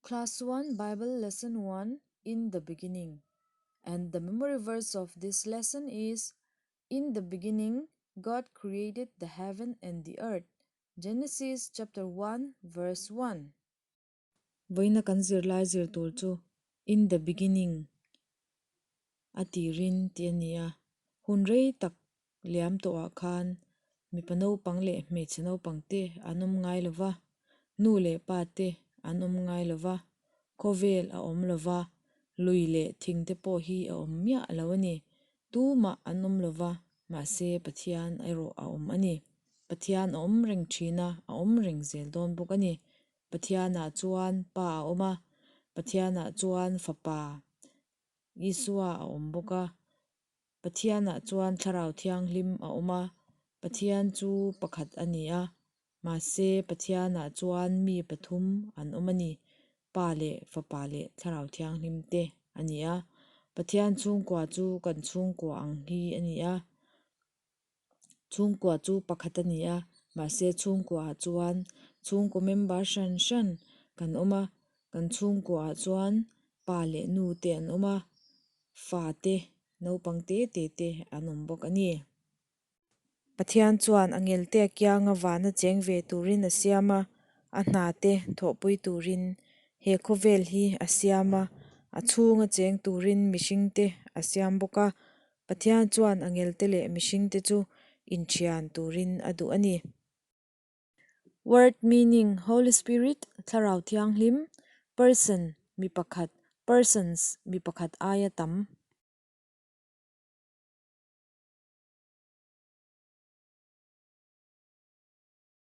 Class 1 Bible Lesson 1 In the Beginning and the memory verse of this lesson is In the beginning God created the heaven and the earth Genesis chapter 1 verse 1. Vawiina kan zirlai zir tur chu In the beginning a tirin tih a ni a, hun rei tak liam tawhah khan mipa naupang leh hmeichhe naupang te an awm ngai lo va, nu leh pa te an awm ngai lo va, khawvel a awm lo va, lui leh thing te pawh hi a awm miah lo a ni. Tumah an awm lo va, mahse Pathian erawh a awm a ni. Pathian a awm reng thin a, a awm reng zel dawn bawk a ni. Pathianah chuan Pa a awm a, Pathianah chuan Fapa Isua a awm bawk a. Pathianah chuan Thlarau Thianghlim a awm a, Pathian chu pakhat a ni a, mahse Pathianah chuan mi pathum an awm a ni, Pa leh Fapa leh Thlarau Thianghlim te a ni a. Pathian chhungkua chu kan chhungkua ang hi a ni a, chhungkua chu pakhat a ni a, mahse chhungkuaah chuan chhungkaw member hran hran kan awm a, kan chhungkuaah chuan pa leh nu te an awm a. Fate naupang te te te an awm bawk a ni. Pathian chuan a ngelte a kianga vana cheng ve turin a siam a, a hna te thawhpui turin he khawvel hi a siam a, a chhunga cheng turin mihring te a siam bawk a. Pathian chuan a ngelte leh mihring te chu inthian turin a duh a ni. Word meaning, Holy Spirit, Thlarau Thianghlim, Person, mi pakhat, Persons, mi pakhat aia tam.